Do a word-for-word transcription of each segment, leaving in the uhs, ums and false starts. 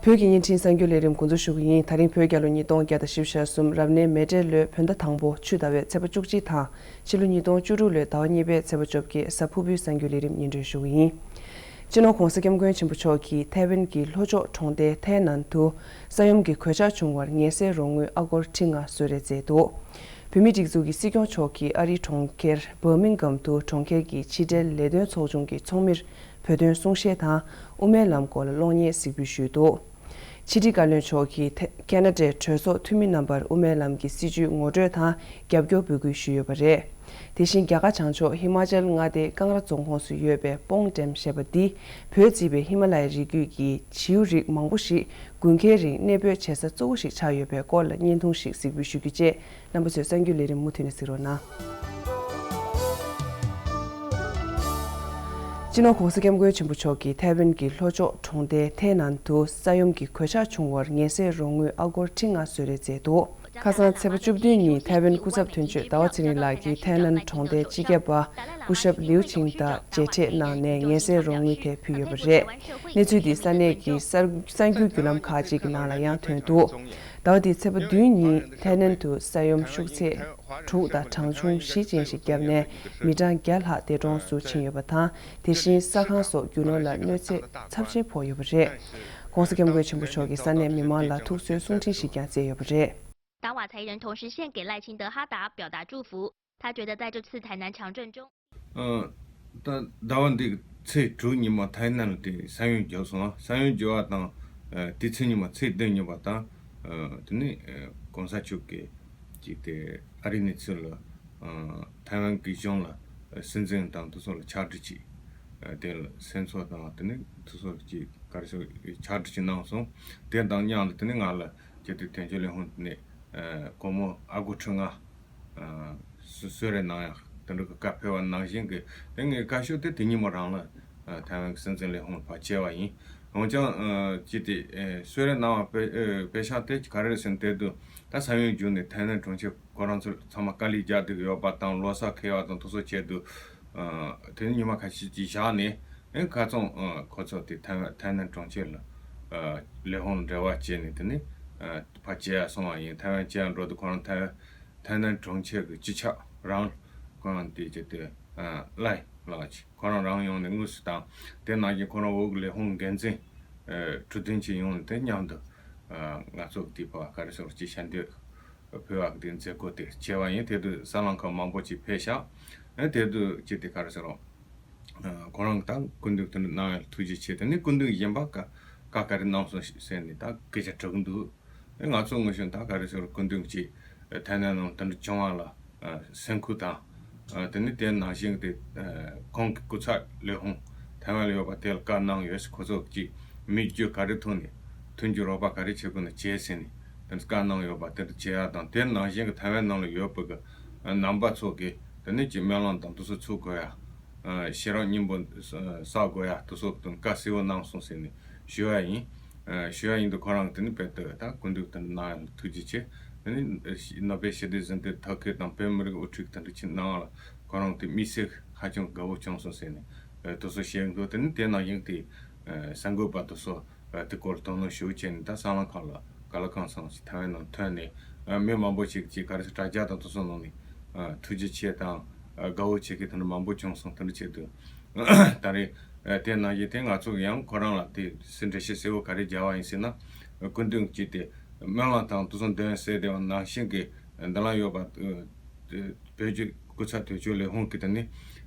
བོད་ཀྱི་བརྙན་འཕྲིན་གསར་འགྱུར་ལས་རིམ་འགོ་འཛུགས་ཞུ་གི་ཡིན། ད་རིང་བོད་རྒྱལ་ལོ་ཉིས་སྟོང་བརྒྱ་དང་བཞི་བཅུ་ཞེ་གསུམ་རབ་གནས་མེ་སྤྲེལ་ལོའི་བོད་ཟླ་དང་པོ་ཆུ་ཟླ་བའི་ཚེས་པ་བཅུ་གཅིག་དང་ཕྱི་ལོ་ཉིས་སྟོང་བཅུ་དྲུག་ལོའི་ཟླ་བ་གཉིས་པའི་ཚེས་པ་བཅོ་བརྒྱད་གཟའ་ཕུར་བུའི་གསར་འགྱུར་ལས་རིམ་སྙན་སྒྲོན་ཞུ་གི་ཡིན། སྤྱི་ནོར་༧གོང་ས་༧སྐྱབས་མགོན་ཆེན་པོ་མཆོག་གིས་ཐའེ་ཝན་གྱི་ལྷོ་ཕྱོགས་གྲོང་རྡལ་ཐའེ་ནན་དུ་ས་ཡོམ་གྱི་གོད་ཆག་བྱུང་བར་ངལ་སེལ་རོགས་དངུལ་ཨ་སྒོར་ཁྲི་ལྔ་གསོལ་རས་མཛད་འདུག་བོད་མིའི་སྒྲིག་འཛུགས་ཀྱི་སྲིད་སྐྱོང་མཆོག་གིས་ཨ་རིའི་གྲོང་ཁྱེར་འབར་མིང་གྷམ་དུ་གྲོང་ཁྱེར་གྱི་ཕྱི་འབྲེལ་ལས་དོན་ཚོགས་ཆུང་གི་ཚོགས་མིར་བོད་དོན་གསུང་བཤད་དང་དབུ་མའི་ལམ་སྐོར་ལ་གློག་བརྙན་གཟིགས་འབུལ་ཞུས་འདུག་ཕྱི་དྲིལ་བཀའ་བློན་མཆོག་གིས་ཐེ་ཁེ་ན་ཌའི་གྲོས་ཚོགས་འཐུས་མི་རྣམ་པར་དབུ་མའི་ལམ་གྱི་སྲིད་བྱུས་ངོ་སྤྲོད་དང་རྒྱབ་སྐྱོར་འབོད་སྐུལ་ཞུས་ཡོད་པ་རེད། དེ་བཞིན་རྒྱ་གར་བྱང་ཕྱོགས་ཧི་མ་ཅལ་མངའ་སྡེའི་ཀང་ར་རྫོང་ཁོངས་སུ་ཡོད་པའི་སྤོང་ཌེམ་ཞེས་པ་འདི་བོད་བརྩིས་པའི་ཧི་མ་ལ་ཡའི་རི་རྒྱུད་ཀྱི་བྱིའུ་རིགས་མང་པོ་ཞིག་དགུན་ཁའི་རིང་གནས་སྤོས་བྱེད་ས་གཙོ་བོ་ཞིག་ཆགས་ཡོད་པའི་སྐོར་ལ་བརྙན་ཐུང་ཞིག་གཟིགས་འབུལ་ཞུ་རྒྱུ་བཅས་རྣམ་པ་ཚོས་གསར་འགྱུར་ལས་རིམ་མུ་མཐུད་ནས་གཟིགས་རོགས་གནང་། སྤྱི་ནོར་༧གོང་ས་༧སྐྱབས་མགོན་ཆེན་པོ་མཆོག་གིས་ཐའེ་ཝན་གྱི་ལྷོ་ཕྱོགས་གྲོང་རྡལ་ཐའེ་ནན་དུ་ས་ཡོམ་གྱི་གོད་ཆག་བྱུང་བར་ངལ་སེལ་རོགས་དངུལ་ཨ་སྒོར་ཁྲི་ལྔ་གསོལ་རས་མཛད་འདུག་ཁ་སང་ཚེས་པ་བཅུ་བདུན་ཉིན་ཐའེ་ཝན་སྐུ་ཚབ་དོན་གཅོད་ཟླ་བ་ཚེ་རིང་ལགས་ཀྱིས་ཐའེ་ནན་གྲོང་རྡལ་སྤྱི་ཁྱབ་པ་སྐུ་ཞབས་ལིའུ་ཆིང་དང་མཇལ་འཕྲད་གནང་ནས་ངལ་སེལ་རོགས་དངུལ་དེ་ཕུལ་ཡོད་པ་རེད། གནས་ཚུལ་འདི་ས་གནས་ཀྱི་གསར་གསར་འགྱུར་བརྒྱུད་ལམ་ཁག་ཅིག་གི་ནང་ལ་ཡང་ཐོན་འདུག་ཟླ་བ་འདིའི་ཚེས་པ་བདུན་ཉིན་ཐའེ་ནན་དུ་ས་ཡོམ་ཤུགས་ཚད་དྲུག་དང་གྲངས་ཆུང་བཞི་ཅན་ཞིག་བརྒྱབ་ནས་མི་གྲངས་བརྒྱ་ལྷག་འདས་གྲོངས་སུ་ཕྱིན་ཡོད་པ་དང་། དེ་བཞིན་ས་ཁང་སོགས་རྒྱུ་ནོར་ལ་གནོད་འཚེ་ཚབས་ཆེན་ཕོག་ཡོད་པ་རེད། ༸གོང་ས་༸སྐྱབས་མགོན་ཆེན་པོ་མཆོག་གིས་ས་གནས་མི་མང་ལ་ཐུགས་གསོའི་གསུང་འཕྲིན་ཞིག་ཀྱང་བསྩལ་ཡོད་པ་རེད། 达瓦才人同时献给赖清德哈达表达祝福。他觉得在这次台南强震中， ཨ། ད་ཟླ་བ་འདིའི་ཚེས་དྲུག་ཉིན་མ་ཐའེ་ནན་དེ་ས་ཡོམ་བརྒྱབ་སོང་ང་། ས་ཡོམ་བརྒྱབ་པ་དང་། ཨ། དེ་ཚེ་ཉིན་མ་ཚེས་བདུན་ཉིན་པ་དང་། ཨ། དེ་ནི་ཨ་༸གོང་ས་མཆོག་གིས་ཅིག་དེ་ཨ་རི་ནས་ཚུར་ལ། ཨ། ཐའེ་ཝན་གྱི་གཞུང་ལ་སྲིད་འཛིན་དང་དེ་ཚོ་ལ་ཕྱག་བྲིས་ཅིག་ཨ། དེ་ལ་སེམས་ཚོར་དང་དེ་ནི་དེ་ཚོ་ཅིག་ག་རེ་ཟེར་ཕྱག་བྲིས་ཅིག་གནང་སོང་། དེ་དང་མཉམ་ལ་དེ་ནི་ང་ལ་ཅིག་དེ་དོན་གཅོད་ལས་ཁུངས་ནས་ཨ་སྒོར་མོ་ཨ་སྒོར་ཁྲི་ལྔ། ཨ། གསོལ་གསོལ་རས་གནང་ཡག་དེ་འདྲ་གི་བཀའ་ཕེབས་པ་ནང་བཞིན་གྱི། དེ་ངས་བཀའ་ཤོག་དེ་དེ་ཉིན་མོ་རང་ལ། ཨ། ཐའེ་ཝན་གྱི་སྲིད་འཛིན་ལས་ཁུངས་ལ་ཕར་བསྐྱལ་བ་ཡིན། འོན་ཀྱང་། ཨ། ཅི་སྟེ། ཨེ། གསོལ་རས་གནང་བ་དཔེ། ཨེ། དཔེ་ཆ་དེ་ག་རེ་རེད་ཟེར་ན། དེ་དུས་ད་ས་ཡོམ་བརྒྱུད་ནས་ཐའེ་ཝན་གྲོང་ཁྱེར་ཁོ་རང་ཚོ་ཚང་མ་དཀའ་ལས་རྒྱག་བསྡད་ཀྱི་ཡོད་པ་དང་། ལོ་གསར་འཁེལ་བ་དང་དེ་ཚོ་ཆེད་དུ། ཨ། དེ་ནས་ཉི་མ་ཁ་ཤས་ཅིག་བཞག་ནས། ཨེ། ཁ་རྩང་། ཨ། ཁོ་ཚོ་དེ་ཐའེ་ཝན་ཐའེ་ཝན་གྲོང་ཁྱེར་ལ། ཨ། ལས་ཁུངས་ལ་འབྲེལ་བ་བྱས་ནས་དེ་ནས། ཨ། ཕར་བསྐྱལ་ཡ་སོང་བ་ཡིན། ཐའེ་ཝན་བསྐྱལ་ཡ་འགྲོ་དུས་ཁོ་རང་ཐའེ་ཐའེ་ནན་གྲོང་ཁྱེར་གྱི་སྤྱི་ཁྱབ་རང་ཁོ་རང་དེ་ཅིག་དེ། ཨ། ལའེ་ལགས་ཅིག་ཁོ་རང་རང་ཡོང་ནས་དངོས་སུ་དང་། དེ་ནང་བཞིན་ཁོ་རང་འོག་གི་ལས་ཁུངས་འགན་འཛིན། ཨ། ཁྲུ་དིན་ཅིག་ཡོང་ནས་དེ་མཉམ་དུ། ཨ། ང་ཚོ་གི་དེ་ཕར་ག་རེ་ཟེར་ཅིག་ཞལ་འདེབས་ཕུལ་བ་གི་དེ་མཛད་སྒོ་དེ་བྱས་པ་ཡིན། དེ་དུས་གསར་ལམ་ཁག་མང་པོ་ཅིག་ཕེབས་ཤག་ཨ། དེ་དུས་ཅིག་དེ་ག་རེ་ཟེར་རོ། ཨ། ཁོ་རང་གི་ད་སྐུ་མདུན་དེ་འདྲ་གནང་ཡ་ལ་ཐུགས་རྗེ་ཆེ། དེ་ནས་སྐུ་མདུན་གཞན་པ་བཀའ་བཀའ་ག་རེ་གནང་སོང་ཟེར་ནས་ད་སྐད་ཆ་དྲི་གི་འདུག་ཨེ། ང་ཚོ་ངོས་བཞིན་ད་ག་རེ་ཟེར། སྐུ་མདུན་གྱིས་ཐའེ་ཝན་ནང་དེ་འདྲ་བྱུང་བ་ལ། ཨ། སེམས་ཁུར་དང་། ཨ། དེ་ནས་དེ་ནང་བཞིན་དེ། ཨ། ཁོང་གི་སྐུ་ཚབ་ལས་ཁུངས་ཐའེ་ཝན་ལ་ཡོད་པ་དེ་ལ་བཀའ་གནང་ཡོད། ཁོ་ཚོ་གིས་མི་རྒྱུ་ག་རེ་ཐུག་ནས་མཐུན་འགྱུར་རོགས་པ་ག་རེ་བྱེད་དགོས་ན་བྱེད་ཟེར་ནས་དེ་འདྲ་བཀའ་གནང་ཡོད་པ་དེ་འདྲ་བྱེད་ཡ་དང་། དེ་ནང་བཞིན་གྱི་ཐའེ་ཝན་ནང་ལ་ཡོད་པ་གི། ཨ། ནང་པ་ཚོ་གིས་དེ་ནས་ཀྱི་སྨོན་ལམ་དང་དེ་ཚོ་ཚུགས་དགོས་ཡ། ཨ། ཤེས་རབ་སྙིང་པོ་བསགས་དགོས་ཡ་དེ་ཚོ་དང་བཀའ་གསལ་བོ་གནང་སོང་ཟེར་ནས་ཞུ་བ་ཡིན། ཨ། ཞུ་བ་ཡིན་དུས་ཁོ་རང་དེ་ནི་དཔེ་ལྟོས་ད་སྐུ་མདུན་དེ་གནང་ཡ་ལ་ཐུགས་རྗེ་ཆེ། དེ་ནི་ནོ་བེལ་ཞི་བདེའི་གཟེངས་རྟགས་ཐོབ་མཁན་དང་བོད་མི་རིགས་དབུ་ཁྲིད་དེ་འདྲ་ཅིག་གནང་བ་ལ་ཁོ་རང་དེ་དམིགས་བསལ་ཧ་ཅང་དགའ་བོ་བྱུང་སོང་ཟེར་ནས། ཨ། དེ་ཚོ་བཤད་འདུག་དེ་ནི་དེ་ནང་བཞིན་དེ། ཨ། གསར་འགོད་པ་དེ་ཚོ། ཨ། དེ་སྐོར་དོ་སྣང་ཞུ་བྱས་ནས་ད་གསར་ལམ་ཁག་ལ་ག་ལ་གང་འཚམ་ཞིག་ཐའེ་ཝན་ནང་ཐོན་ནས། ཨ། མི་མང་པོ་ཞིག་ཅིག་ག་རེ་ཟེར། དྲ་རྒྱ་དང་དེ་ཚོ་ནང་ནས། ཨ། ཐུགས་རྗེ་ཆེ་དང་། ཨ། དགའ་བོ་བྱེད་མཁན་དེ་འདྲ་མང་པོ་བྱུང་སོང་། དེ་འདྲ་བྱེད་དུས་ད་རེས། ཨ། དེ་ནང་བཞིན་དེ་ང་ཚོ་ཡང་ཁོ་རང་ལ་དེ་སེ་འགྲེལ་བཤད་གསལ་བོ་ག་རེ་རྒྱག་པ་ཡིན་ཟེར་ན། ཨ། སྐུ་མདུན་གྱིས་དེ་སྨོན་ལམ་དང་དེ་ཚོ་འདོན་ཟེར་བསྡད་པ་ནང་བཞིན་གྱི་འདི་ལ་ཡོད་པ། ཨ། བོད་ཀྱི་སྐུ་ཚབ་དོན་གཅོད་ལས་ཁུངས་ཀྱི་དེ་ནི་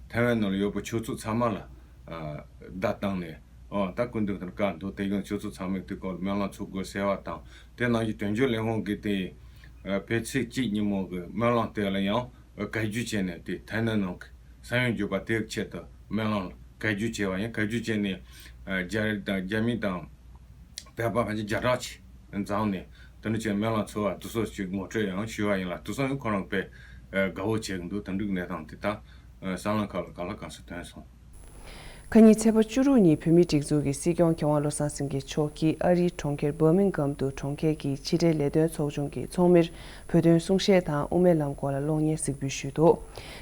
ཐའེ་ཝན་ནང་ལ་ཡོད་པ་ཆོས་ཚོགས་ཚང་མ་ལ། ཨ། བརྡ་བཏང་ནས། ཨོ། ད་སྐུ་མདུན་དང་བཀའ་འདུག་དེ་ཡང་ཆོས་ཚོགས་ཚང་མས་དེ་སྐོར་སྨོན་ལམ་ཚོགས་དགོས་ཟེར་བ་དང་། དེ་ནང་བཞིན་དོན་གཅོད་ལས་ཁུངས་ཀྱིས་དེ། ཨ། བོད་ཚེས་གཅིག་ཉིན་མོ་གི་སྨོན་ལམ་དེ་ལ་ཡང་བཀའ་བརྒྱུད་བྱས་ནས། དེ་ཐའེ་ཝན་ནང་གི་ས་ཡོམ་བརྒྱུད་པ་དེའི་ཆེད་དུ་སྨོན་ལམ་ལ་བཀའ་བརྒྱུད་བྱས་པ་ཡིན། བཀའ་བརྒྱུད་བྱས་ནས། ཨ། རྒྱ་རིགས་དང་རྒྱ་མི་དང་བོད་པ་ཕལ་ཆེར་བརྒྱ་ཕྲག་ཅིག་འཛོམས་ནས་དེ་འདྲ་བྱས་སྨོན་ལམ་ཚོགས་པ་དེ་ཚོ་ཞིག་ངོ་སྤྲོད་ཡང་ཞུ་བ་ཡིན་ལ། དེ་ཚོ་ཡང་ཁོ་རང་དཔེ། ཨ། དགའ་བོ་བྱེད་ཀྱི་འདུག་དེ་འདྲའི་གནས་སྟངས་དེ་ད། ཨ། གསར་ལམ་ཁག་ལ་ག་ལ་གང་འཚམ་ཐོན་སོང་། ཁ་ཉིན་ཚེས་པ་བཅུ་དྲུག་ཉིན་བོད་མིའི་སྒྲིག་འཛུགས་ཀྱི་སྲིད་སྐྱོང་མཁས་དབང་བློ་བཟང་སེང་གེ་མཆོག་གིས་ཨ་རིའི་གྲོང་ཁྱེར་འབར་མིང་གྷམ་དུ་གྲོང་ཁྱེར་གྱི་ཕྱི་འབྲེལ་ལས་དོན་ཚོགས་ཆུང་གི་ཚོགས་མིར་བོད་དོན་གསུང་བཤད་དང་དབུ་མའི་ལམ་སྐོར་ལ་གློག་བརྙན་གཟིགས་འབུལ་ཞུས་འདུག་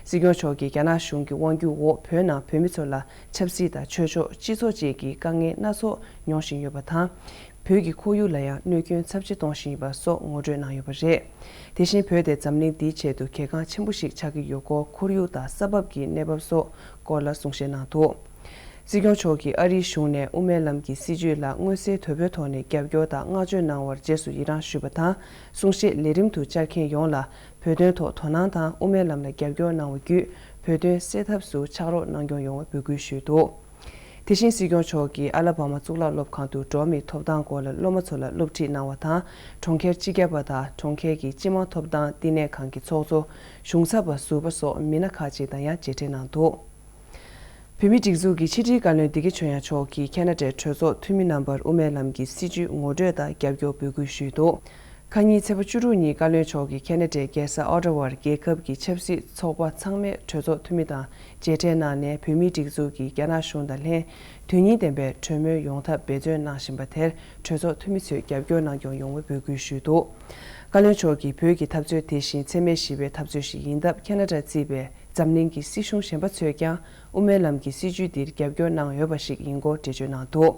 སྲིད་སྐྱོང་མཆོག་གིས་རྒྱ་ནག་གཞུང་གི་དབང་སྒྱུར་འོག་བོད་ནང་བོད་མི་ཚོ་ལ་ཆབ་སྲིད་དང་ཆོས་ཕྱོགས་སྤྱི་ཚོགས་བཅས་ཀྱི་དཀའ་ངལ་སྣ་ཚོགས་མྱོང་བཞིན་ཡོད་པ་དང་། བོད་ཀྱི་ཁོར་ཡུག་ལ་ཡང་གནོད་སྐྱོན་ཚབས་ཆེ་གཏོང་བཞིན་ཡོད་པ་སོགས་ངོ་སྤྲོད་གནང་ཡོད་པ་རེད། དེ་བཞིན་བོད་དེ་འཛམ་གླིང་འདིའི་ཆེད་དུ་གལ་འགངས་ཆེན་པོ་ཞིག་ཆགས་ཀྱི་ཡོད་སྐོར། ཁོར་ཡུག་དང་ས་བབ་ཀྱི་གནས་བབ་སོགས་སྐོར་ལ་གསུང་བཤད་གནང་འདུག། སྲིད་སྐྱོང་མཆོག་གིས་ཨ་རིའི་གཞུང་ནས་དབུ་མའི་ལམ་གྱི་སྲིད་བྱུས་ལ་མངོན་གསལ་དོད་པོའི་ཐོག་ནས་རྒྱབ་སྐྱོར་དང་བསྔགས་བརྗོད་གནང་བར་རྗེས་སུ་ཡི་རངས་ཞུས་པ་དང་། གསུང་བཤད་ལས་རིམ་དུ་བཅར་མཁན་ཡོངས་ལ་བོད་དོན་ཐོག་དོ་སྣང་དང་དབུ་མའི་ལམ་ལ་རྒྱབ་སྐྱོར་གནང་བ་བརྒྱུད་བོད་དོན་སེལ་ཐབས་སུ་ཕྱག་རོགས་གནང་སྐྱོང་ཡོང་བའི་འབོད་སྐུལ་ཞུས་འདུག། དེ་བཞིན་སྲིད་སྐྱོང་མཆོག་གིས་ཨ་ལ་བ་མ་གཙུག་ལག་སློབ་ཁང་དུ་འགྲོ་བ་མིའི་ཐོབ་ཐང་སྐོར་ལ་སློབ་མ་ཚོ་ལ་སློབ་ཁྲིད་གནང་བ་དང་། གྲོང་ཁྱེར་སྤྱི་ཁྱབ་པ་དང་གྲོང་ཁྱེར་གྱི་སྤྱི་དམངས་ཐོབ་ཐང་བསྟི་གནས་ཁང་གི་ཚོགས་གཙོ། གཞུང་ཚབ་པ་ཟུར་པ་སོགས་མི་སྣ་ཁག་ཅིག་དང་ཡང་མཇལ་འཕྲད་གནང་འདུག། བོད་མིའི་སྒྲིག་འཛུགས་ཀྱི་ཕྱི་དྲིལ་བཀའ་བློན་བདེ་སྐྱིད་ཆོས་དབྱངས་མཆོག་གིས་ཁ་ན་ཌའི་གྲོས་ཚོགས་འཐུས་མི་རྣམ་པར་དབུ་མའི་ལམ་གྱི་སྲིད་བྱུས་ངོ་སྤྲོད་དང་རྒྱབ་སྐྱོར་འབོད་སྐུལ་ཞུས་འདུག། ཁ་ཉིན་ཚེས་པ་བཅུ་དྲུག་ཉིན་བཀའ་བློན་མཆོག་གིས་ཁ་ན་ཌའི་རྒྱལ་ས་ཨོ་ཊ་ཝར་རྒྱལ་ཁབ་ཀྱི་ཆབ་སྲིད་ཚོགས་པ་ཚང་མའི་གྲོས་ཚོགས་འཐུས་མི་དང་མཇལ་འཕྲད་གནང་ནས། བོད་མིའི་སྒྲིག་འཛུགས་ཀྱིས་རྒྱ་ནག་གཞུང་དང་ལྷན་དོན་སྙིང་ལྡན་པའི་གྲོས་མོལ་ཡོང་ཐབས་འབད་བརྩོན་གནང་བཞིན་པ་དེར་གྲོས་ཚོགས་འཐུས་མི་ཚོས་རྒྱབ་སྐྱོར་གནང་སྐྱོང་ཡོང་བའི་འབོད་སྐུལ་ཞུས་འདུག། བཀའ་བློན་མཆོག་གིས་བོད་ཀྱི་འཐབ་རྩོད་དེ་བཞིན་འཚེ་མེད་ཞི་བའི་འཐབ་རྩོད་ཞིག་ཡིན་སྟབས། ཁ་ན་ཌ་གཙོས་པའི་འཛམ་གླིང་གི་སྲིད་གཞུང་གཞན་པ་ཚོས་ཀྱང་དབུ་མའི་ལམ་གྱི་སྲིད་བྱུས་འདིར་རྒྱབ་སྐྱོར་གནང་ཡོད་པ་ཞིག་ཡིན་སྐོར་འགྲེལ་བརྗོད་གནང་འདུག།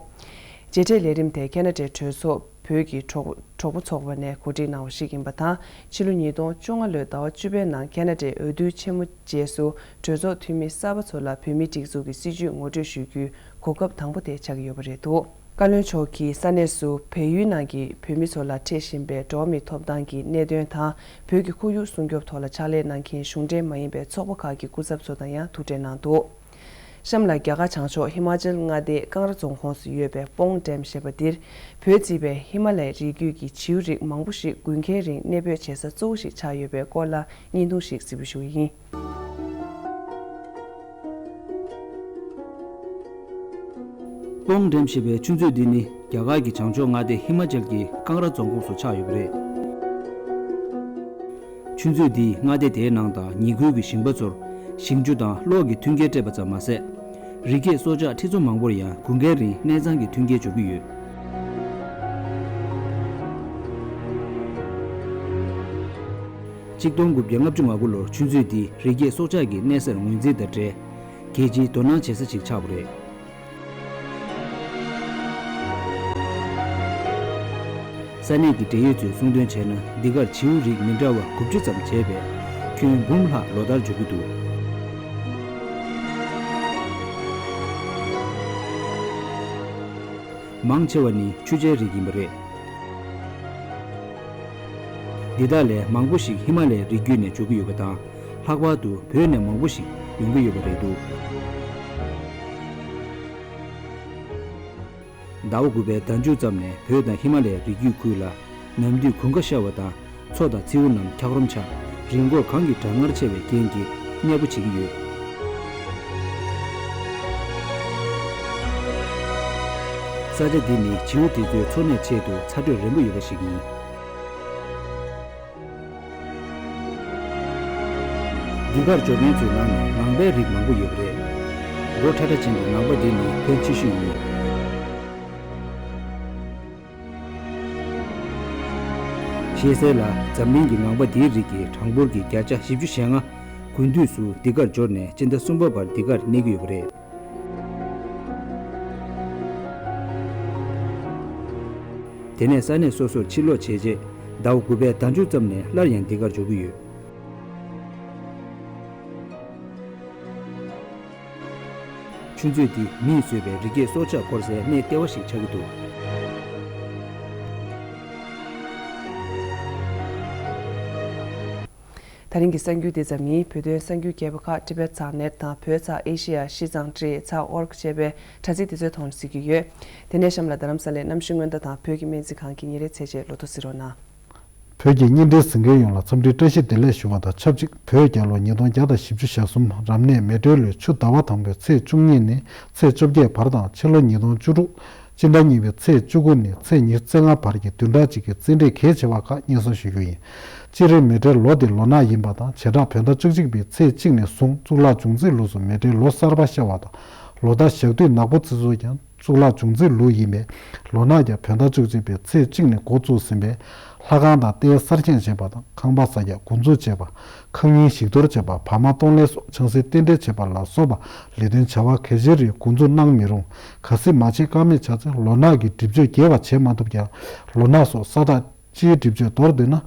མཇལ་འཕྲད་ལས་རིམ་དེ་ཁ་ན་ཌའི་གྲོས་ཚོགས་བོད་ཀྱི་གྲོགས་གྲོགས་པོ་ཚོགས་པ་ནས་གོ་སྒྲིག་གནང་བ་ཞིག་ཡིན་པ་དང་། ཕྱི་ལོ་ཉིས་སྟོང་བཅོ་ལྔ་ལོའི་ཟླ་བ་བཅུ་པའི་ནང་ཁ་ན་ཌའི་འོས་བསྡུ་ཆེན་མོ་རྗེས་སུ་གྲོས་ཚོགས་འཐུས་མི་གསར་པ་ཚོ་ལ་བོད་མིའི་སྒྲིག་འཛུགས་ཀྱི་སྲིད་བྱུས་ངོ་སྤྲོད་ཞུ་རྒྱུའི་གོ་སྐབས་དང་པོ་དེ་ཆགས་ཀྱི་ཡོད་པ་རེད་འདུག། བཀའ་བློན་མཆོག་གིས་ས་གནས་སུ་བལ་ཡུལ་ནང་གི་བོད་མི་ཚོ་ལ་འཕྲད་བཞིན་པའི་འགྲོ་བ་མིའི་ཐོབ་ཐང་གི་གནད་དོན་དང་། བོད་ཀྱི་ཁོར་ཡུག་སྲུང་སྐྱོབ་ཐོག་ལ་ཕྱག་ལས་གནང་མཁན་གཞུང་འབྲེལ་མ་ཡིན་པའི་ཚོགས་པ་ཁག་གི་སྐུ་ཚབ་ཚོ་དང་ཡང་ཐུག་འཕྲད་གནང་འདུག། གཤམ་ལ་རྒྱ་གར་བྱང་ཕྱོགས་ཧི་མ་ཅལ་མངའ་སྡེའི་ཀང་ར་རྫོང་ཁོངས་སུ་ཡོད་པའི་སྤོང་ཌེམ་ཞེས་པ་འདིར། བོད་ཅེས་པའི་ཧི་མ་ལའི་རི་རྒྱུད་ཀྱི་བྱིའུ་རིགས་མང་པོ་ཞིག་དགུན་ཁའི་རིང་གནས་སྤོས་བྱེད་ས་གཙོ་བོ་ཞིག་ཆགས་ཡོད་པའི་སྐོར་ལ་བརྙན་ཐུང་ཞིག་གཟིགས་འབུལ་ཞུ་གི་ཡིན། སྤོང་ཌེམ་ཞེས་པའི་ཆུ་མཛོད་འདི་ནི་རྒྱ་གར་གྱི་བྱང་ཕྱོགས་མངའ་སྡེ་ཧི་མ་ཅལ་གྱི་ཀང་ར་རྫོང་ཁོངས་སུ་ཆགས་ཡོད་པ་རེད། ཆུ་མཛོད་འདིས་མངའ་སྡེ་དེའི་ནང་དང་ཉེ་ཁུལ་གྱི་ཞིང་པ་ཚོར་ཞིང་ཆུ་དང་གློག་གི་མཐུན་རྐྱེན་སྤྲད་པ་ཙམ་མ་ཟད། རི་སྐྱེས་སྲོག་ཆགས་ཁྲི་ཚོ་མང་པོར་ཡང་དགུན་ཁའི་རིང་གནས་ཚང་གི་མཐུན་རྐྱེན་སྦྱོར་གྱི་ཡོད། གཅིག་སྟོང་དགུ་བརྒྱ་ལྔ་བཅུ་ང་དགུ་ལོར་ཆུ་མཛོད་འདི་རི་སྐྱེས་སྲོག་ཆགས་ཀྱི་གནས་སར་ངོས་འཛིན་དང་འབྲེལ། རྒྱལ་སྤྱིའི་དོ་སྣང་བྱེད་ས་ཞིག་ཆགས་པ་རེད། ས་གནས་ཀྱི་འབྲེལ་ཡོད་ཚོས་གསུངས་དོན་བྱས་ན། འདི་གར་བྱིའུ་རིགས་མི་འདྲ་བ་དགུ་བཅུ་ཙམ་བྱས་པའི་ཁྱོན་འབུམ་ལྷག་ལོ་ལྟར་འབྱོར་གྱི་འདུག། མང་ཆེ་བ་ནི་ཆུ་བྱའི་རིགས་ཡིན་པ་རེད། འདི་དག་ལས་མང་པོ་ཞིག་ཧི་མ་ལའི་རི་རྒྱུད་ནས་འབྱོར་གྱི་ཡོད་པ་དང་། ལྷག་པར་དུ་བོད་ནས་མང་པོ་ཞིག་ཡོང་གི་ཡོད་པ་རེད་འདུག། ཟླ་བ་དགུ་པའི་ཟླ་མཇུག་ཙམ་ནས་བོད་དང་ཧི་མ་ལའི་རི་རྒྱུད་ཁུལ་ལ་ནམ་དུས་དགུན་ཁ་ཤར་བ་དང་། མཚོ་དང་མཚེའུ་རྣམས་འཁྱགས་རོམ་ཆགས། རི་མགོ་གངས་ཀྱི་གྲང་ངར་ཆེ་བའི་རྐྱེན་གྱིས་མཉེས་པོ་བྱེད་ཀྱི་ཡོད། ས་ཆ་འདི་ནི་བྱིའུ་དེ་ཚོའི་འཚོ་གནས་ཆེད་དུ་ཚ་དྲོད་རན་པོ་ཡོད་པ་ཞིག་ཡིན། འདི་གར་འབྱོར་མཁན་ཚོའི་ནང་ནས་ངང་པའི་རིགས་མང་པོ་ཡོད་པ་རེད། མགོ་ཁྲ་ཁྲ་ཅན་གྱི་ངང་པ་འདི་ནི་ཕོན་ཆེ་ཤོས་ཡིན། ཞེས་གསལ་ལ། འཛམ་གླིང་གི་ངང་པ་འདིའི་རིགས་ཀྱི་གྲངས་འབོར་གྱི་བརྒྱ་ཆ་བཞི་བཅུ་ཞེ་ལྔ། དགུན་དུས་སུ་འདི་གར་འབྱོར་ནས་སྤྱི་ཟླ་གསུམ་པ་བར་འདི་གར་གནས་ཀྱི་ཡོད་པ་རེད། དེ་ནས་ས་གནས་སོ་སོར་ཕྱིར་ལོག་བྱས་རྗེས། ཟླ་བ་དགུ་པའི་ཟླ་མཇུག་ཙམ་ནས་སླར་ཡང་འདི་གར་འབྱོར་གྱི་ཡོད། ཆུ་མཛོད་འདི་མིས་བཟོས་པའི་རི་སྐྱེས་སྲོག་ཆགས་འཁོར་སའི་གནས་ལྟེ་བ་ཞིག་ཆགས་ཀྱི་འདུག། ད་རིང་གི་གསར་འགྱུར་འདི་ཙམ་ཡིན། བོད་དོན་གསར་འགྱུར་རྒྱས་པ་ཁག་ཊི་བེཊ་ཚགས་ནེཊ་དང་བོད་ཚགས་ཨེ་ཤེ་ཡ་སྤྱི་གཙང་ཊི་ཚགས་ཨོར་ཀ་ཅེས་པའི་དྲ་ཚིགས་དེ་ཚོའི་ཐོག་ནས་གཟིགས་ཀྱི་ཡོད། དེ་ནས་གཤམ་ལ་རྡ་རམ་ས་ལའི་གནམ་གཤིས་སྔོན་བརྡ་དང་བོད་ཀྱི་སྨན་རྩིས་ཁང་གི་ཉིན་རེའི་ཚེས་བཅད་ལོ་ཐོ་གཟིགས་རོགས་གནང་། བོད་ཀྱི་བརྙན་འཕྲིན་གཟིགས་མཁན་ཡོངས་ལ་འཚམས་འདྲིའི་བཀྲ་ཤིས་བདེ་ལེགས་ཞུ་བ་དང་ཆབས་ཅིག། བོད་རྒྱལ་ལོ་ཉིས་སྟོང་བརྒྱ་དང་བཞི་བཅུ་ཞེ་གསུམ་རབ་གནས་མེ་སྤྲེལ་ལོའི་ཆུ་ཟླ་བ་དང་པོའི་ཚེས་བཅུ་གཉིས་ནས་ཚེས་བཅོ་བརྒྱད་བར་དང་། ཕྱི་ལོ་ཉིས་སྟོང་བཅུ་དྲུག་སྤྱི་ཟླ་གཉིས་པའི་ཚེས་བཅུ་དགུ་ནས་ཚེས་ཉི་ཤུ་རྩ་ལྔ་བར་གྱི་བདུན་ཕྲག་གཅིག་གི་རྩིས་འབྲས་གལ་ཆེ་བ་ཁག་སྙན་སེང་ཞུ་རྒྱུ་ཡིན། སྤྱིར་མེ་སྤྲེལ་ལོ་འདི་ལོ་ནག་ཡིན་པ་དང་། བྱེ་བྲག་བོད་ཟླ་བཅུ་གཅིག་པའི་ཚེས་གཅིག་ནས་བཟུང་གཙུག་ལག་འབྱུང་རྩིས་ལུགས་སུ་མེ་སྤྲེལ་ལོ་གསར་པ་ཤར་བ་དང་། ལོ་ཟླ་ཞག་དུས་ནག་པོ་བརྩི་ཚུལ་ཀྱང་གཙུག་ལག་འབྱུང་རྩིས་ལུགས་ཡིན་པས། ལོ་ནག་ཀྱང་བོད་ཟླ་བཅུ་གཅིག་པའི་ཚེས་གཅིག་ནས་འགོ་བཙུགས་ཟིན་པས། ལྷ་ཁང་དང་རྟེན་གསར་བཞེངས་བྱེད་པ་དང་། ཁང་པ་གསར་རྒྱག་འགོ་འཛུགས་བྱེད་པ། ཁང་རྙིང་ཞིག་གཏོར་བྱེད་པ། བག་མ་གཏོང་ལེན་སོགས་ཆང་སའི་རྟེན་འབྲེལ་བྱེད་པ་ལ་སོགས་པ་ལས་དོན་བྱ་བ་གལ་ཆེ་རིགས་འགོ་འཛུགས་གནང་མི་རུང་། གལ་སྲིད་མ་བྱེད་ཀ་མེད་ཆགས་ཚེ། ལོ་ནག་གི་སྒྲིབ་གཅོད་རྒྱས་པ་བྱེད་མ་ཐུབ་ཀྱང་། ལོ་ནག་སོགས་ས་བདག་སྤྱིའི་སྒྲིབ་གཅོད་མདོར་བསྡུས་ན།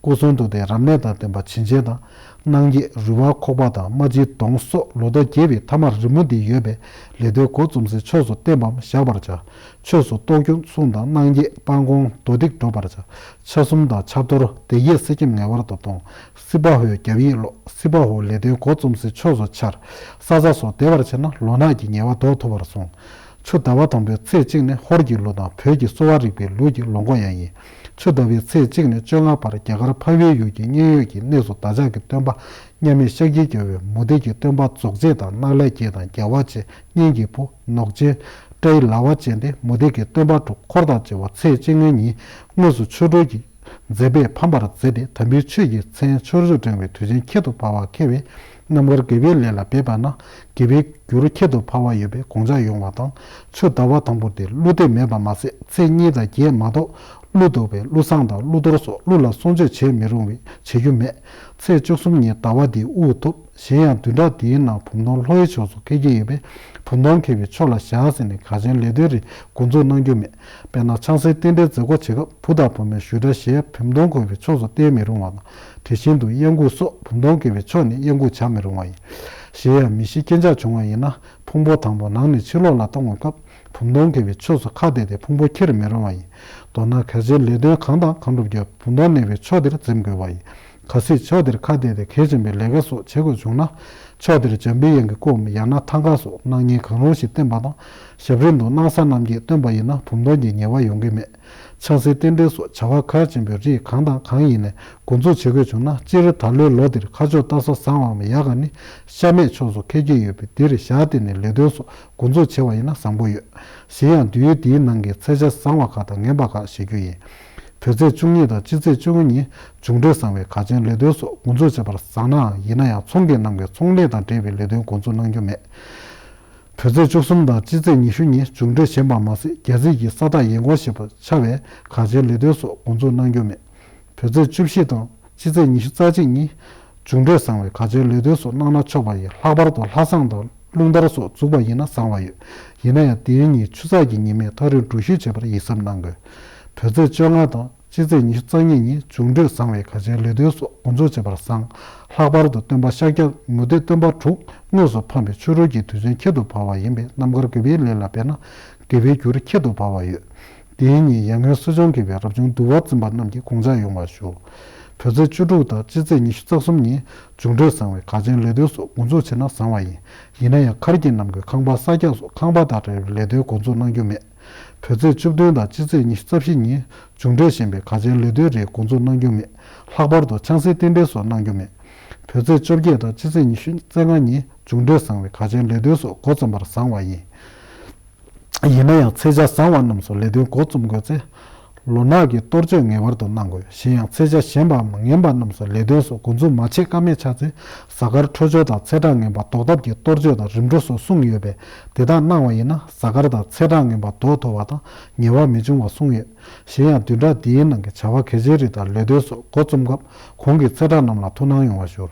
སྐུ་གསུང་ཐུགས་ཏེ་རབ་གནས་དང་ལྡན་པ་བྱིན་ཆེན་དང་། གནང་འགྱེད་རུས་སྦལ་ཁོག་པ་དང་རྨ་བྱའི་མདོངས་སོགས་ལོ་ཐོ་རྒྱས་པའི་ཐ་མ་རི་མོ་འདི་ཡོད་པས། ལས་དོན་འགོ་རྩོམ་སའི་ཕྱོགས་སུ་བརྟན་པའམ་བཞག་པར་བྱ། ཕྱོགས་སུ་གཏོར་སྐྱོན་སྲུང་དང་གནང་འགྱེད་སྤང་སྐོང་མདོ་སྡིག་སྒྲུབ་པར་བྱ། ཆ་གསུམ་དང་ཆ་གཏོར་སྡེ་བརྒྱད་གསེར་སྐྱེམས་ངེས་པར་དུ་གཏོང་། སྲིད་པ་ཧོའི་རྒྱབ་ཡིག་ཀློག། སྲིད་པ་ཧོ་ལས་དོན་འགོ་རྩོམ་སའི་ཕྱོགས་སུ་འཆར། ས་ཟ་སོགས་བདེ་བར་བྱས་ན་ལོ་ནག་གི་ཉེས་པ་ཟློག་ཐུབ་པར་གསུངས། ཆུ་ཟླ་བ་དང་པོའི་ཚེས་གཅིག་ནི་ཧོར་གྱི་ལུགས་དང་བོད་ཀྱི་གསོ་བ་རིག་པའི་ལུགས་ཀྱི་ལོ་འགོ་ཡང་ཡིན། ཆུ་ཟླ་བའི་ཚེས་གཅིག་ནས་བཅོ་ལྔ་བར་རྒྱ་གར་འཕགས་པའི་ཡུལ་གྱི་མཉན་ཡོད་ཀྱི་གནས་སུ་བདག་ཅག་གི་སྟོན་པ་མཉམ་མེད་ཤཱཀྱའི་རྒྱལ་པོས་མུ་སྟེགས་ཀྱི་སྟོན་པ་རྫོགས་བྱེད་དང་སྣང་ལས་རྒྱལ་དང་རྒྱལ་བ་བྱེད་གཉེན་གྱི་བུ་ནོག་ཅན་སྤྲེའུ་ལ་བ་ཅན་ཏེ་མུ་སྟེགས་ཀྱི་སྟོན་པ་དྲུག་འཁོར་དང་བཅས་པ་ཚེས་བཅོ་ལྔའི་ཉིན་དངོས་སུ་ཆོ་འཕྲུལ་གྱི་མཛད་པས་ཕམ་པར་མཛད་དེ། དམ་པའི་ཆོས་ཀྱི་མཚན་མཆོག་སྤྲུལ་བསྒྲེང་བའི་དུས་ཆེན་ཁྱད་དུ་འཕགས་པ་འཁེལ་བས། རྣམ་དཀར་དགེ་བའི་ལས་ལ་འབད་པ་ན་དགེ་བའི་རྒྱུར་ཁྱད་དུ་འཕགས་པ་ཡོད་པའི་དགོངས་འཆར་ཡོང་བ་དང་། ཆུ་ཟླ་བ་དང་པོ་དེ་ཀླུ་འདེབས་མེད་པ་མ་ཟད། ཚེས་གཉིས་དང་བརྒྱད་མ་གཏོགས་ཀླུ་གདུག་པའི་ཀླུ་བསང་དང་ཀླུ་གཏོར་སོགས་ཀླུ་ལ་གསོལ་མཆོད་བྱེད་མི་རུང་བའི་བྱེད་རྒྱུ་མེད། ཚེས་བཅུ་གསུམ་ཉིན་ཟླ་བ་འདིའི་དབུ་ཐོབ། གཞན་ཡང་བདུན་ཕྲག་འདིའི་ནང་བུམ་སྟོང་ལྷོ་ཡི་ཕྱོགས་སུ་འཁེལ་གྱི་ཡོད་པས། བུམ་སྟོང་འཁེལ་བའི་ཕྱོགས་ལ་བཞག་ཟིན་ནས་གལ་ཆེན་ལས་དོན་རིགས་འགོ་འཛུགས་གནང་རྒྱུ་མེད། དཔེར་ན་ཆང་སའི་རྟེན་འབྲེལ་མཛད་སྒོ་བྱེད་སྐབས་བུ་དང་བུ་མོའི་ཞུ་སྒྲ་ཞལ་བུམ་སྟོང་འཁེལ་བའི་ཕྱོགས་སུ་བསྟན་མི་རུང་བ་དང་། དེ་བཞིན་དུ་གཡང་འགུགས་སོགས་བུམ་སྟོང་འཁེལ་བའི་ཕྱོགས་ནས་གཡང་འགུགས་བྱ་མི་རུང་བ་ཡིན། གཞན་ཡང་མི་ཤི་རྐྱེན་ཆག་བྱུང་བ་ཡིན་ན། ཕུང་པོ་དང་པོ་ནང་ནས་ཕྱི་ལོགས་ལ་གཏོང་བའི་སྐབས་བུམ་སྟོང་འཁེལ་བའི་ཕྱོགས་སུ་ཁ་གཏད་དེ་ཕུང་པོ་འཁྱེར་མི་རུང་བ་ཡིན། མདོར་ན་གལ་ཆེའི་ལས་དོན་གང་དང་གང་སྒྲུབ་རྒྱུར་བུམ་སྟོང་གནས་པའི་ཕྱོགས་དེར་འཛེམ་དགོས་པ་ཡིན། གལ་སྲིད་ཕྱོགས་དེར་ཁ་གཏད་དེ་གལ་ཆེན་པོའི་ལས་ཀ་སོགས་བྱེད་དགོས་བྱུང་ན། ཕྱོགས་དེར་འཇམ་པའི་དབྱངས་ཀྱི་སྐུའམ་ཡང་ན་ཐང་ག་སོགས་སྣང་བརྙན་གང་རུང་ཞིག་བསྟན་པ་དང་། ཞབས་རིམ་དུ་སྣང་གསལ་རྣམ་བསྐྱེད་བཏོན་པ་ཡིན་ན་བུམ་སྟོང་གི་ཉེས་པ་ཡོང་གི་མེད། ཆང་སའི་རྟེན་འབྲེལ་སོགས་བྱ་བ་གལ་ཆེན་པོའི་རིགས་གང་དང་གང་ཡིན་ནས་འགོ་འཛུགས་བྱེད་དགོས་བྱུང་ན། སྤྱིར་ད་ལོའི་ལོ་འདིར་ཁ་ཕྱོགས་སྟག་གཟའ་བཟང་བའམ་ཡག་ག་ནི་ཤ་མེད་ཕྱོགས་སུ་འཁེལ་གྱི་ཡོད་པས། འདིར་ཞག་དེ་ནས་ལས་དོན་སོགས་འགོ་འཛུགས་བྱས་པ་ཡིན་ན་བཟང་པོ་ཡོད། གཞན་ཡང་དུས་ཡུན་འདིའི་ནང་གི་ཚེས་ཆ་བཟང་བ་ཁག་དང་ངན་པ་ཁག་ཞུ་རྒྱུ་ཡིན། བོད་ཚེས་བཅུ་གཉིས་དང་སྤྱི་ཚེས་བཅུ་དགུ་ཉིན་འབྱུང་འཕྲོད་བཟང་བའི་གལ་ཆེན་ལས་དོན་སོགས་འགོ་འཛུགས་བྱེད་པར་བཟང་ནའང་། ཡིན་ན་ཡང་ཚོང་གི་ནང་གི་ཚོང་ལས་དང་འབྲེལ་བའི་ལས་དོན་འགོ་འཛུགས་གནང་རྒྱུ་མེད། བོད་ཚེས་བཅུ་གསུམ་དང་སྤྱི་ཚེས་ཉི་ཤུ་ཉིན་འབྱུང་འཕྲོད་ཞན་པ་མ་ཟད། རྒྱལ་སྲིད་ཀྱི་ས་བདག་ཡན་གོང་ཞེས་པ་ཆགས་པས་གལ་ཆེན་ལས་དོན་སོགས་འགོ་འཛུགས་གནང་རྒྱུ་མེད། བོད་ཚེས་བཅུ་བཞི་དང་སྤྱི་ཚེས་ཉི་ཤུ་རྩ་གཅིག་ཉིན་འབྱུང་འཕྲོད་བཟང་བའི་གལ་ཆེན་ལས་དོན་སོགས་གནང་ན་ཆོག་པ་ཡིན། ལྷག་པར་དུ་ལྷ་བསང་དང་རླུང་དར་སོགས་འཛུགས་པ་ཡིན་ན་བཟང་བ་ཡོད། ཡིན་ན་ཡང་དེའི་ཉིན་ཆུ་ཚགས་ཀྱི་ཉི་མས་ཐག་རིང་འགྲུལ་བཞུད་བྱེད་པར་ཡིད་གཟབ་གནང་དགོས། བོད་ཚེས་བཅོ་ལྔ་དང་སྤྱི་ཚེས་ཉི་ཤུ་རྩ་གཉིས་ཉིན་འབྱུང་འཕྲོད་བཟང་བའི་གལ་ཆེན་ལས་དོན་སོགས་འགོ་འཛུགས་བྱེད་པར་བཟང་། ལྷག་པར་དུ་སྟོན་པ་ཤཱཀྱ་མུ་སྟེགས་སྟོན་པ་དྲུག་དངོས་སུ་འཕངས་པའི་ཆོ་འཕྲུལ་གྱི་དུས་ཆེན་ཁྱད་དུ་འཕགས་པ་ཡིན་པས། རྣམ་དཀར་དགེ་བའི་ལས་ལ་འབད་ན་དགེ་བའི་རྒྱུར་ཁྱད་དུ་འཕགས་པ་ཡོད། དེའི་ཉིན་ཡར་ངོའི་གསོ་སྦྱོང་གི་བའི་རབ་བྱུང་འདུལ་བ་འཛིན་པ་རྣམས་ཀྱི་དགོངས་འཆར་ཡོང་བར་ཞུ། བོད་ཚེས་བཅུ་དྲུག་དང་སྤྱི་ཚེས་ཉི་ཤུ་རྩ་གསུམ་ཉིན་འབྱུང་འཕྲོད་བཟང་བའི་གལ་ཆེན་ལས་དོན་སོགས་འགོ་འཛུགས་བྱས་ན་བཟང་བ་ཡིན། ཡིན་ན་ཡང་མཁར་གྱི་ནམ་མཁའི་ཁང་པ་གསར་རྒྱག་སོགས་ཁང་པ་དང་འབྲེལ་བའི་ལས་དོན་འགོ་འཛུགས་གནང་རྒྱུ་མེད། བོད་ཚེས་བཅུ་བདུན་དང་སྤྱི་ཚེས་ཉི་ཤུ་རྩ་བཞི་ཉིན་འབྱུང་འཕྲོད་ཞན་པའི་གལ་ཆེན་ལས་དོན་རེ་འགོ་འཛུགས་གནང་རྒྱུ་མེད། ལྷག་པར་དུ་ཆང་སའི་རྟེན་འབྲེལ་སོགས་གནང་རྒྱུ་མེད། བོད་ཚེས་བཅོ་བརྒྱད་དང་སྤྱི་ཚེས་ཉི་ཤུ་རྩ་ལྔ་ཉིན་འབྱུང་འཕྲོད་བཟང་བའི་གལ་ཆེན་ལས་དོན་སོགས་འགོ་རྩོམ་པར་བཟང་བ་ཡིན། ཡིན་ན་ཡང་ཚེས་ཆ་བཟང་བ་རྣམས་སུ་ལས་དོན་འགོ་རྩོམ་དགོས་ཚེ། ལོ་ནག་གི་གཏོར་བཅོས་ངེས་པར་དུ་གནང་དགོས། གཞན་ཡང་ཚེས་ཆ་ཞན་པའམ་ངན་པ་རྣམས་སུ་ལས་དོན་སོགས་འགོ་འཛུགས་མ་བྱེད་ཀ་མེད་ཆགས་ཚེ། གཟའ་སྐར་འཕྲོད་སྦྱོར་དང་ཚེས་གྲངས་ངན་པ་ཟློག་ཐབས་ཀྱི་གཏོར་བཅོས་དང་རིམ་གྲོ་སོགས་གསུངས་ཡོད་པས། དེ་དག་གནང་བ་ཡིན་ན་གཟའ་སྐར་དང་ཚེས་གྲངས་ངན་པ་ཟློག་ཐུབ་པ་དང་ཉེས་པ་མི་འབྱུང་བ་གསུངས་ཡོད། གཞན་ཡང་བདུན་ཕྲག་འདིའི་ནང་གི་བྱ་བ་གལ་ཆེན་རིགས་དང་ལས་དོན་སོགས་འགོ་རྩོམ་སྐབས་གོང་གི་ཚེས་གྲངས་རྣམས་ལ་ཐུགས་སྣང་ཡོང་བ་ཞུ།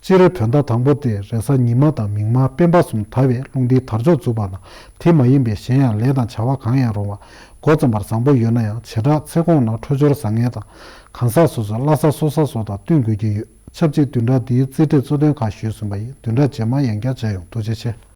སྤྱིར་བོད་ཟླ་དང་པོ་སྟེ་རེས་གཟའ་ཉི་མ་དང་མིག་དམར་སྤེན་པ་གསུམ་དར་བས་རླུང་ལྡན་དར་ལྕོག་འཛུགས་པ་དང་དེ་མ་ཡིན་པའི་གཞན་ཡང་ལས་དང་བྱ་བ་གང་ཡང་རུང་བ་འགོ་རྩོམ་པར་བཟང་པོ་ཡོད་ན་ཡང་། བྱེ་བྲག་ཚེས་གོང་ནང་འཕྲོད་སྦྱོར་བཟང་ངན་དང་། གང་ཟག་སོ་སོའི་བླ་གཟའ་སྲོག་གཟའ་སོགས་དང་བསྟུན་དགོས་ཀྱི་ཡོད། ཆབས་ཅིག་བདུན་ཕྲག་འདིའི་རྩིས་འབྲས་གཙོ་དོན་ཁག་ཞུས་ཟིན་པ་ཡིན། བདུན་ཕྲག་རྗེས་མར་ཡང་བསྐྱར་མཇལ་ཡོང་། ཐུགས་རྗེ་ཆེ།